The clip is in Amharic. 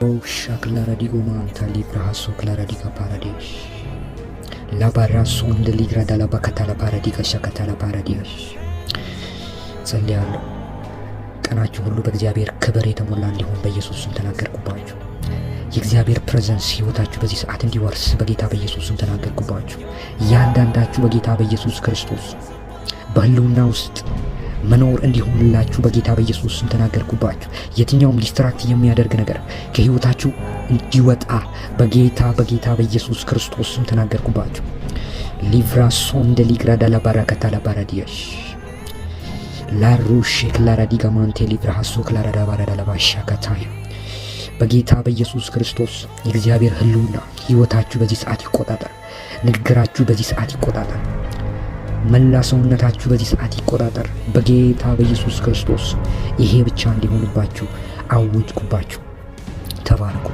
ሻክላራ ዲጎማንታ ሊብራሃሶ ክላራዲጋ ፓራዲሽ ላባራሶ እንደ ሊግራዳ ላባካታላ ፓራዲጋ ሻካታላ ፓራዲሽ። ጸልያለሁ። ቀናችሁ ሁሉ በእግዚአብሔር ክብር የተሞላ እንዲሆን በኢየሱስ ስም ተናገርኩባችሁ። የእግዚአብሔር presence ህይወታችሁ በዚህ ሰዓት እንዲወርስ በጌታ በኢየሱስ ስም ተናገርኩባችሁ። እያንዳንዳችሁ በጌታ በኢየሱስ ክርስቶስ በህልውና ውስጥ መኖር እንዲሆንላችሁ በጌታ በኢየሱስ ስም ተናገርኩባችሁ። የትኛውም distract የሚያደርግ ነገር ከህይወታችሁ እንዲወጣ በጌታ በኢየሱስ ክርስቶስ ስም ተናገርኩባችሁ። ሊቭራ ሶንደ ሊግራዳ ላባራካታ ላባራዲያሽ ላሩሼ ክላራዲጋ ማንቴ ሊብራሃሶ ክላራዳ ባራዳ ለባሻ ካታያ። በጌታ በኢየሱስ ክርስቶስ የእግዚአብሔር ህልውና ህይወታችሁ በዚህ ሰዓት ይቆጣጠር። ንግግራችሁ በዚህ ሰዓት ይቆጣጠር። መላ ሰውነታችሁ በዚህ ሰዓት ይቆጣጠር። በጌታ በኢየሱስ ክርስቶስ ይሄ ብቻ እንዲሆንባችሁ አወጅኩባችሁ። ተባረኩ።